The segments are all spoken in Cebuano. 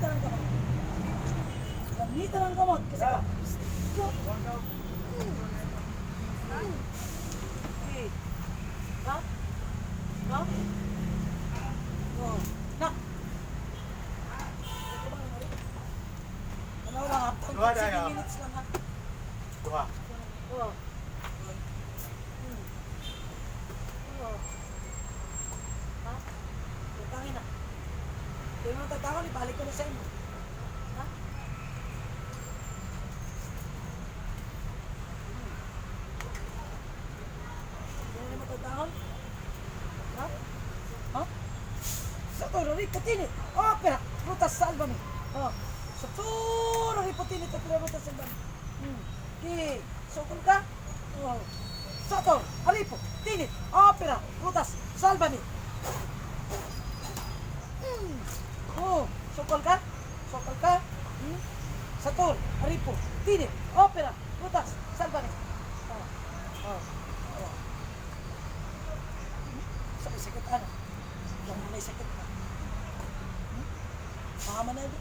Gamita ng kamot. Gamita ng kamot. Kasi ka. Go. Okay. Ha? Ha? Oh. Na. Ano lang, ha? Duha na, 7 ah. minutes lang, ha? Duha. Oh. Oh. Ha? Utangin na. Hindi mo tatakon, ibalik ko na sa inyo. Ha? Hindi mo tatakon? Ha? Ha? Sa toro ripotini, opera, ruta salvami. Oh. Sa toro ripotini, opera, ruta salvami. Ki, sokol ka? Oh. Sator, aripo, tinit, opera, rutas, salvami. Oh, sokol ka? Sokol ka? Hmm? Sator, aripo, tinit, opera, rutas, salvami. Oh. Oh. Oh. Sa sakit ano? Yung may sakit na. Mama na ito.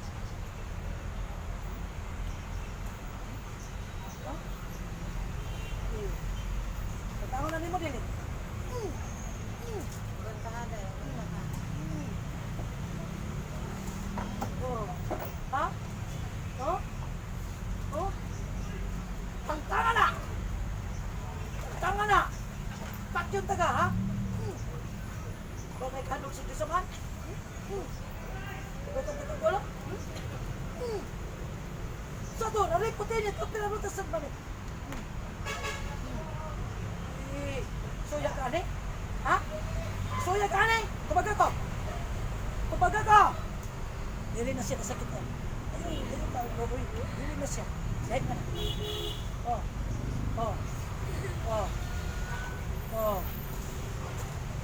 Ha? Eh. Tatawa na nimo dili. Oh. Ha? Oh? Oh? Tangtanga na! Tangtanga na! Patyon taga, ha? Ba may kanong sa Diyos man? Tugot ang tugot wala? Sa doon, aray putin ito, pinarutas sa balik. Eh, suya ka, ane? Ha? Suya ka, ane? Tumaga ko! Tumaga ko! Dili na siya kasakit. Eh. Ayun, ayun, tao, baboy. Dili na siya. Kahit na. Oh. Oh. Oh. Oh.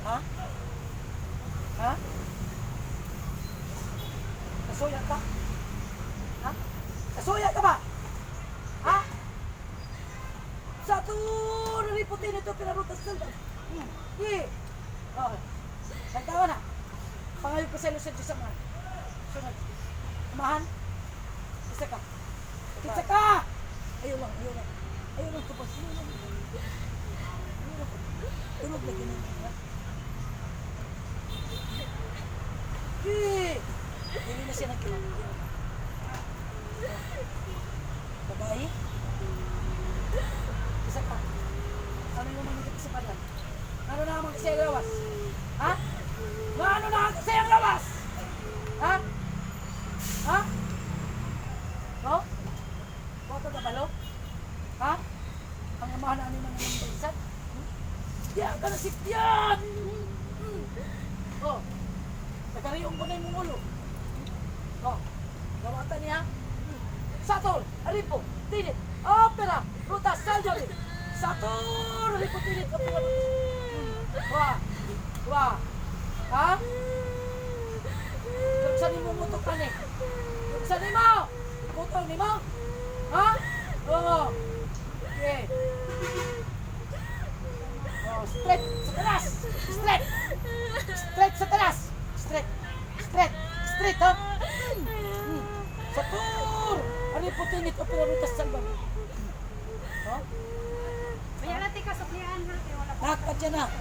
Ha? Ha? Kasuya ka? Ha? Kasuya ka ba? Ha? Sa turo ni puti nito pinarutas sa. Eh. Oh. Nagtawa na. Pangayon pa sa ilo sa Diyos Amahan. Sunod. Amahan. Isa ka. Isa ka! Ayaw lang, ayaw lang. Ayaw lang tupad. Ayaw lang. Ayaw lang. Tunog lagi na. Ha? Eh! Hindi na siya nagkilala. Babae? Isa pa. Ano yung mangyayari sa palan? Ano na ang kasi ang lawas? Ha? Ano na ang kasi ang lawas? Ha? Ha? No? Boto ka balo? Ha? Ang amahan na ano ng mga bansan? Diyan ka na sikyan! Oh, nakariyong ko na yung ulo. Oh, gawatan niya. Satol, Aripo, Tinit, Opera, Ruta, Saljoli. Satol, Aripo, Tinit, Opera, Ruta. Wa, wa. Ha? Luksan ni mo mutok ka ni. Luksan ni mo! Putol ni mo! Ha? Oo. Okay. Oh, straight sa taas. Straight.